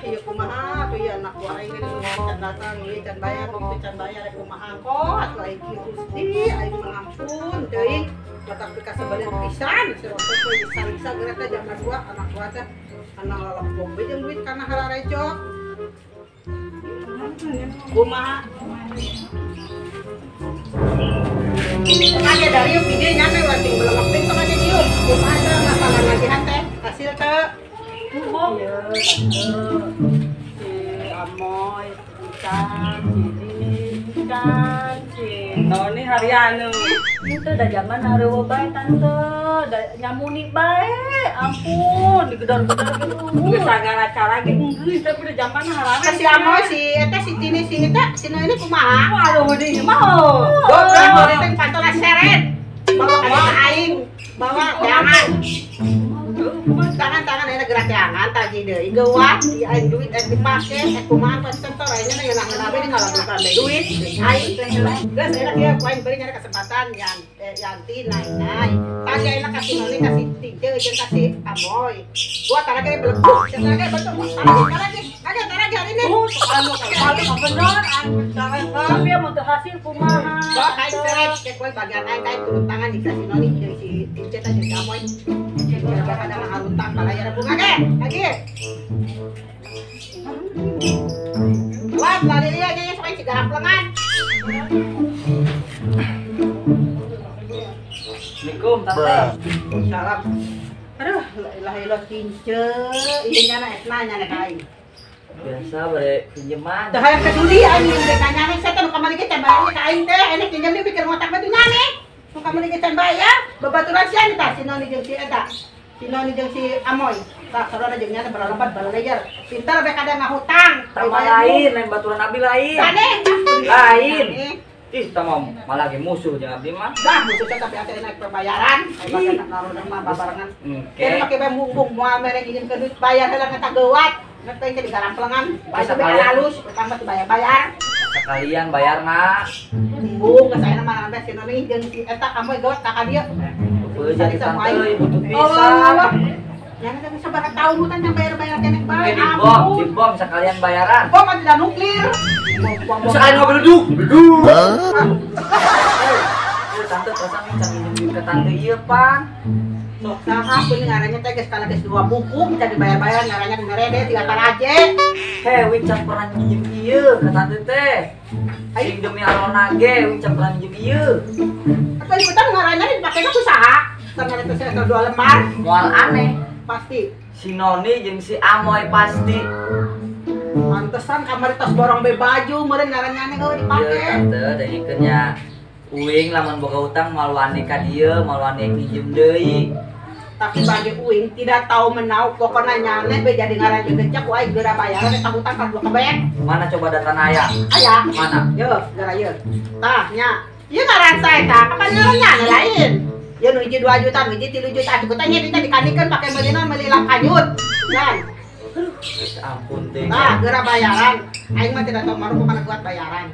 Iya kumaha tuh ya anak gua aing can datang ieu can bayar bukti can bayar kumaha kok atuh aing kieu Gusti aing mengampun teuing batak pikasebeleun pisan si Rosok we disariksa geura teh jam 2 anak gua teh anak lalembong we jeung duit kana hararejo kumaha aja dari yuk ide nyame wating belum penting sok aja diuk kumaha teh masalah nagihan teh hasil teh. Iya, si Amoy, Ican, si Ican, si Noni harianu. Itu udah zaman harewo bae tante, nyamuni bae, ampun, digedor-gedor gitu. Geus sagala cara ge geus tapi udah zaman harana. Si Amoy, si eta si Tini, si eta, si Noni kumaha? Waduh, di mah. Goblok, bari teh pantona seret. Bawa ka aing, bawa jangan. Tangan-tangan ayeuna gerak jangan tagih deui geuwat di aing duit aing dipake eh kumaha konsentor ayeuna ngeunah-ngeunah we ngalabukan duit aing geus ayeuna kieu ku aing beri nyari kesempatan yan Yanti naik-naik tadi ayeuna kasih Noni kasih Tince jeung kasih Amoy gua tarage belebuk tarage betul tarage aja tarage hari ini anu paling bener anu tapi yang untuk hasil kumaha bawa kain seret kayak gua bagian aing kain turun tangan di kasih Noni jeung si Tince jeung si Amoy jaga kadang ngaruntang balayar bunga ge lagi buat lari dia aja sampai si garamplengan. Assalamualaikum tante. Salam. Aduh, la ilaha illallah Tince, ieu nyana etna nyana ka aing. Biasa bare pinjeman. Teu hayang kesudi aing rek nyane saya teh nu kamari ge can bayar ka aing teh, ini pinjem deui pikir ngotak mah nyane. Nu kamari ge can bayar, babaturan sia tah si Noni jeung si eta. Si Noni jeung si Amoy. Tah sarua jeung nyana baralabat balalajar. Pintar bae kadang ngahutang. Tambah lain, lain baturan abdi lain. Sanes lain. Ih, tama malah ge musuh jeung abdi mah. Dah musuh teh tapi atuh naik pembayaran. Aya bae naruh mah babarengan. Oke. Make bae mumbung moal mere ngijinkeun duit bayar heula ngeta geuwat. Rek teh digaramplengan, bayar bae halus, utang mah dibayar-bayar. Sekalian bayarna. Embung geus ayeuna mah sampe si Noni jeung si eta Amoy geuwat ka dieu. Heueuh jadi tante butuh pisan. Yang ada bisa barang tahun hutan yang bayar-bayar kenek bae. Di bom sekalian bayaran. Bom kan tidak nuklir. Sekalian ngobrol duduk. Duduk. Tante perasaan can minjem duit ke tante ieu pan. Sok saha pun ngarannya teh geus kana geus 2 buku bisa dibayar-bayar ngarannya merede tiga taraje. Heh, wing can pernah minjem ieu ke tante teh. Sing demi alona ge wing can pernah minjem ieu. Atuh ikutan ngarannya dipakena ku saha? Tanggal itu saya 2 lembar. Moal aneh. Pasti. Si Noni jeung si Amoy pasti. Pantesan kamari tos borong be baju meureun ngarannya aneh heuh dipake. Ieu tante dengikeun nya. Uing lamun boga utang moal wani ka dieu, moal wani minjem deui. Tapi bagi uing tidak tahu menau pokoknya nyane be jadi ngaran gecek wae geura bayaran eta hutang ka dua kebek. Mana coba datana aya? Aya. Mana? Yo, geura ieu. Tah nya. Ieu ngaran sae tah, kapan ngaran nyane lain. Ieu nu hiji 2 juta, nu hiji 3 juta. Atuh teh nya duitna dikandikeun pake meulina meuli kanyut. Kan. Ampun teh. Tah, geura bayaran. Aing mah tidak tahu maru pokokna kuat bayaran.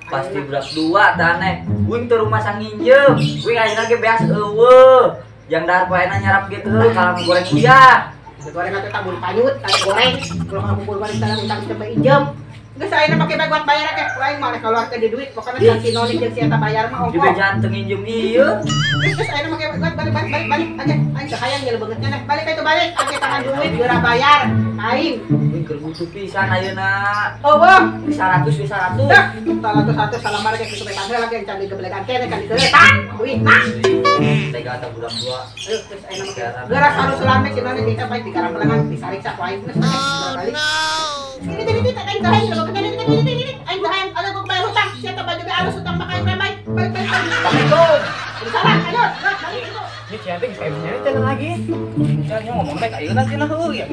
Pasti budak dua tane. Uing teu rumah sang nginjem. Uing ayeuna ge beas eueuh. Yang dahar poena nyarap gitu kalam goreng uyah. Goreng atuh tabur panyut, tahu goreng. Kalau kamu bubur goreng salah utang sampai ijem. Geus ayeuna make bae buat bayar teh. Aing mah keluar ke duit, pokoknya jeung si Noni jeung si eta bayar mah ongkoh. Di bejaan teu nginjem ieu. Geus ayeuna make buat balik balik balik balik aja. Aing teu hayang nyel beungeutnya neh. Balik ka itu balik, ake tangan duit geura bayar. Aing uing keur butuh pisan ayeuna. Eueuh, 100 100. Dah, 100 salamar ge kitu bae lagi yang can digeblegan keneh kan dikeretan. Duitna. Tega atau budak dua. Ayo geus ayeuna make. Geura sarus lame si Noni jeung baik digarampelengan disariksa ku aing geus balik. Ini ini aing teh hayang ini aing teh hayang ada gua bayar hutang. Siapa baju be alus hutang mah aing balik balik balik. Assalamualaikum. Salam, ayo, balik itu. Ini cantik saya nyari channel lagi. Misalnya ngomong baik ayeuna cenah heuh ya.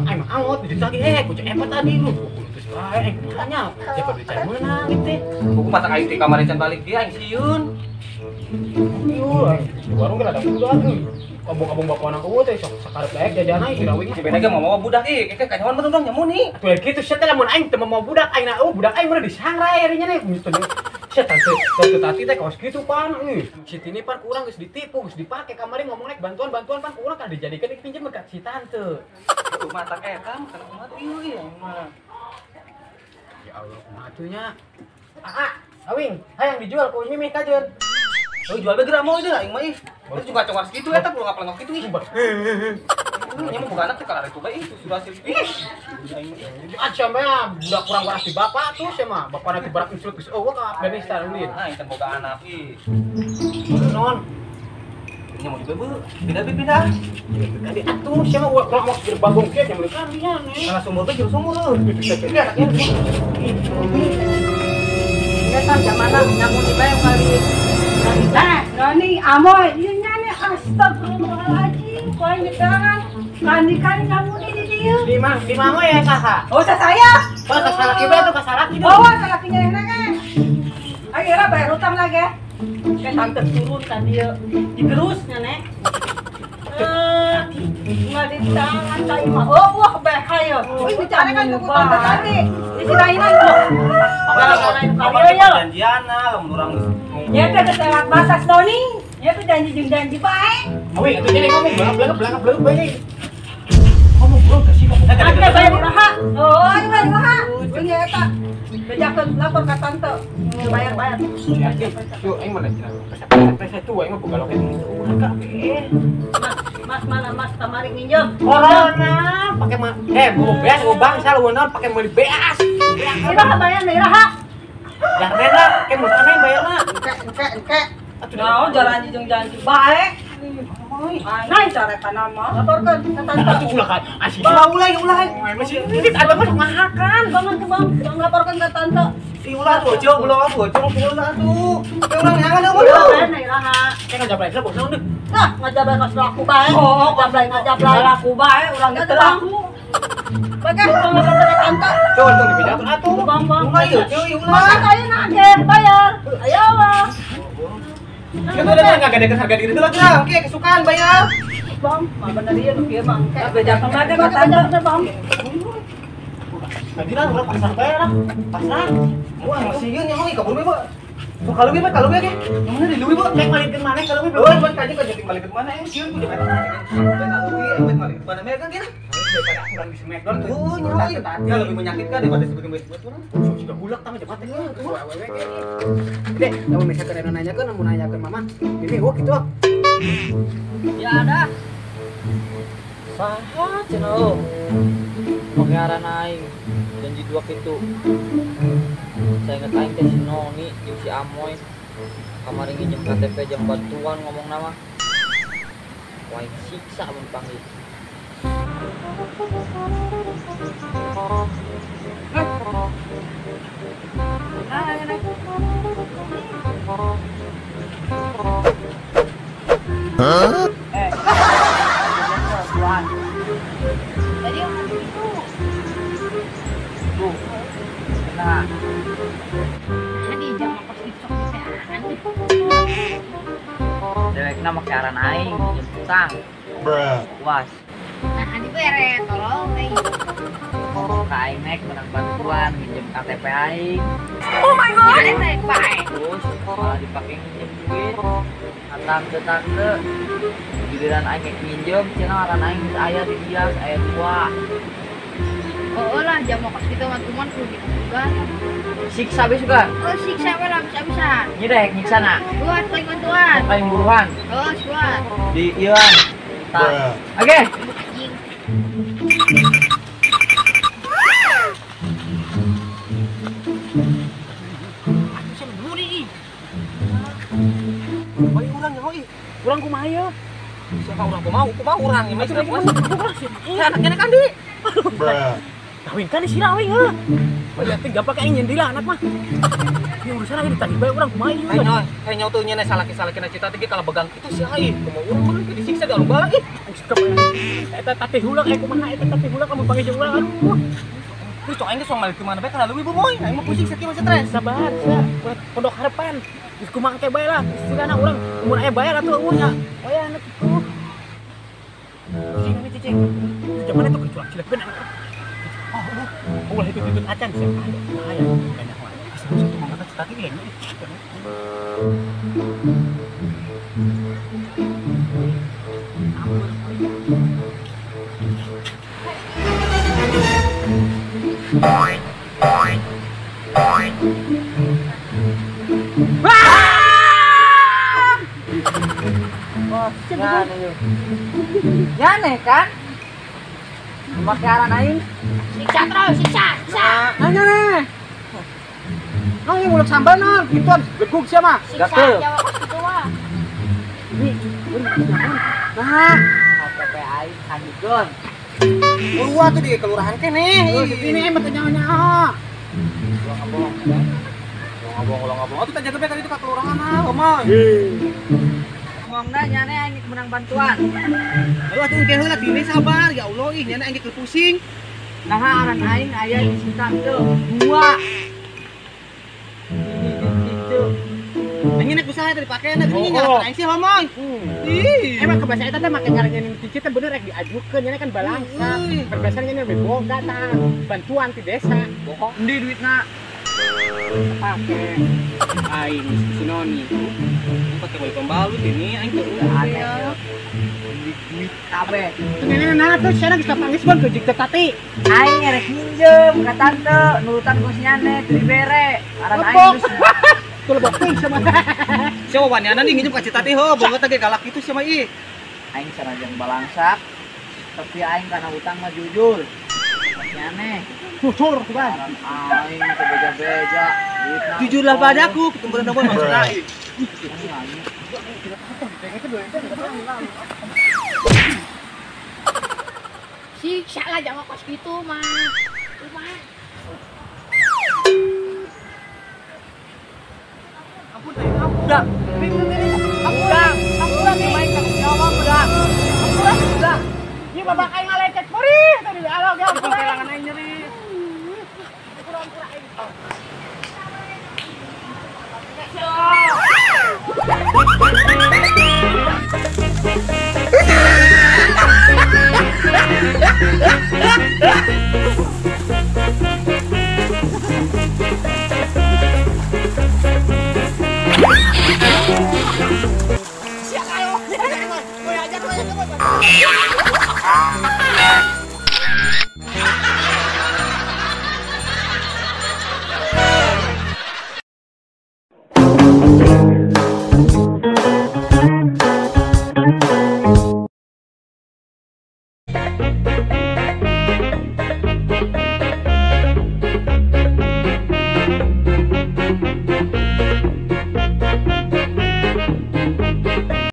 Aing mah angot duit lagi kucing apa tadi lu. Terus bae aing kumaha siapa duit cai meunang teh. Buku mata aing teh kamari can balik dia aing sieun. Ieu di warung ge ada budak euy. Abong-abong bapak anak eueuh teh sok sakarep daek jajan aing sirawing mah. Si beda ge mau budak ih, keke kanyawan mah dong nyamu nih. Atuh kitu sia teh lamun aing teu mau budak aing na eueuh budak aing mah disangrai ari nya nih. Sia tante tati teh kaos kitu pan euy. Si Tini pan ku urang geus ditipu, geus dipake kamari ngomong nek bantuan-bantuan pan ku urang kan dijadikeun dipinjem ka si tante. Tuh mata eta mah kana kumaha tuh ieu mah. Ya Allah kumaha tuh nya. Awing, hayang dijual ku mimih kajeun. Oh jual bae geura mau deui aing mah ih. Terus juga congor kitu eta perlu ngapelengok kitu ih. Nya mah boga anak teh kalar itu bae ih sudah hasil ih. Aca mah budak kurang waras di bapak tuh sia mah. Bapak nanti barak insulut geus eueuh ka Afghanistan ulin. Nah, aing teh boga anak ih. Non. Nya mau dibebeu, pindah. Tadi atuh sia mah urang mau jadi bagong kieu nya meuli kami nya. Salah sumur teh jero sumur euy. Ini anaknya. Eta jamana nyamun bae kali. Nah, noni amoy ieu nya nih astagfirullahaladzim, ku aing ditahan. Kandi-kandi nyamun di dieu. Di mah ya saha? Oh, saya. Oh, kasalaki bae tuh kasalaki. Oh, salaki nya enak kan. Ayo era bayar utang lagi. Ke tante turun ka dieu. Digerus nya nek. Nggak ditahan ka imah. Oh, wah bae hayo. Wih, bicara kan ku tante tadi. Disirahinan kok. Apa perjanjian lamun urang geus. Nya teh geus lewat batas Noni. Nya teh janji jeung janji bae. Awi atuh jadi ngomong belak-belak bae. Ngomong bro ke si ngomong. Ada bayar iraha. Oh, ayo bayar iraha. Nya eta. Bejakeun lapor ka tante. Bayar-bayar. Tuh aing mah cenah. Presa tuh aing mah boga loket gitu. Mas mana mas kamari nginjem. Corona pake mah gua beas gua bangsa lu naon pake meuli beas. Iraha bayar iraha. Jarden lah, ke mun aneh bayarna. Engke. Atuh naon jalan jeung janji bae. Aneh carekan mah. Laporkeun ka tante. Atuh ulah kan. Asih. Ulah ulah. Masih ini ada mah ngahakan. Bangun ke bang, bang laporkeun ka tante. Ih ulah tuh, cok, ulah tuh, cok, ulah tuh. Ke urang nyangan eueuh. Ulah iraha. Ke ngajablay lah bos naon deui. Nah, ngajablay ka laku bae. Oh, ngajablay. Laku bae urang teu laku. Bagai bang laporkeun ka tante. Cok, tong dibejakeun atuh. Bang, bang. Ulah ieu, cuy, ulah. Masa ayeuna ge bayar. Ayo mah. Kita udah enggak gadekeun harga diri lagi lah, oke kesukaan bayar. Bang, mah bener ieu nu kieu mah engke. Bejakeun lagi ka tante. Bang. Tadi lah urang pasar bae lah. Pasar. Wah, masih ieu nya euy kabur bae, Pak. Tuh kalau gue, kalau gue, yang mana di luwi, Bu? Cek malikeun maneh kalau gue. Oh, buat kaji kaji malikeun mana? Sieun ku jeung eta. Kalau gue, buat malikeun mana mereka kan? Daripada urang di Smackdown tuh. Oh, nya ya lebih menyakitkan daripada sebutin buat urang. Sudah bulak tah mah teh. Awewe ge. Dek, lamun misalkan anu nanyakeun, lamun nanyakeun mama, mimi eueuh kitu. Ya ada. Saha cenah eueuh. Make ngaran aing janji dua kitu. Saya inget aing teh si Noni jeung si Amoy. Kamari nginjem KTP jam bantuan ngomong nama. Wah, siksa mun panggil. Hah? Tadi yang itu. Tuh. Nah. Tadi jam kos di sok teangan. Dewekna make aran aing jeung utang. Bruh. Puas. Nah, adi bere tolong teh. Ka aing nek menang bantuan nginjem KTP aing. Oh my god. Adi teh bae. Terus malah dipake nginjem duit. Tante-tante giliran aing nek nginjem cenah aran aing geus aya di dia, aya dua. Oh lah jam kos gitu mah cuman kudu gitu juga. Siksa be sugan. Oh siksa we lah bisa-bisa. Nyi deh nyiksana. Buat paling bantuan. Paling buruan. Oh, buat. Di ieuan. Tah. Oke. Anjing. Atuh sia meuni ih. Oi urang nya oi. Urang kumaha ieu? Siapa urang kumaha urang ieu mah Atuh puas. Ya anaknya kan di. Bruh. Kawin kan si Rawing heuh. Oh ya teh gapak aing nyendi lah anak mah. Ini urusan lagi ditagih bae urang kumaha ieu. Aing tuh nya salaki-salakina cita teh kalau begang kitu si aing. Kumaha urang mah disiksa galuh bala ih. Eta tatih hulak aya kumaha eta tatih hulak kamu panggil jeung urang aduh. Terus cok aing geus balik ke mana bae kana leuwih boy. Aing mah pusing sakieu mah stres. Sabar, sia. Pondok harapan. Geus kumaha engke bae lah. Istilahna urang mun aya bayar atuh eueuh nya. Wayah anak kitu. Cicing ini cicing. Zaman itu keculak cilek ben anak. Oh, ulah itu acan siapa ada. Bahaya. Banyak wae. Satu mangga Tadi lagi. Nyane kan? Makanan aing. Siksa terus, siksa, siksa. Nah, nyane. Nong yang ngulek sambal nong, gituan gegug sia mah. Siksa jawab gitu mah. Nah, KTP aing kandigon. Gua tuh di kelurahan kene. Ini emang teu nyaho-nyaho. Ulah ngabohong. Ulah ngabohong. Atuh tak jaga bae kali itu ka kelurahan ah, omong. Ngomongna nyane aing menang bantuan. Aduh atuh engke heula tini sabar ya Allah ih nyane aing keur pusing. Nah aran aing aya di si tante dua. Gitu. Aing nek usaha teh dipake na geuning nyalakan aing sih ngomong. Ih. Emang kebiasaan eta teh make ngarannya cici teh bener rek diajukeun nyane kan balangsa. Perbesan nyane lebih boga tah bantuan ti desa. Bohong endi duitna? Pake aing si Noni. Pake baju pembalut ini aing teu aneh. Duit kabeh. Teu nah tuh sia geus kapanggis bon geujeuk teh tati. Aing ngerek minjem ka tante nurutan ku si nyane teu dibere. Aran aing geus tuh lebok teuing sama. Sia wawaniana nih nginjem ka Citati heuh boga teh galak kitu sia mah ih. Aing sanajan balangsak tapi aing kana hutang mah jujur. Nyane. Jujur kan. Aing teu beja-beja. Jujurlah padaku ketumburan nomor maksud aing. Siksa lah jangan kos gitu mah. Rumah. Udah. Udah. Udah main tanggung jawab udah. Udah, udah. Ieu babak aing ngalecet perih tadi alo ge kelangan aing nyeri. Pura-pura aing. Siap ayo.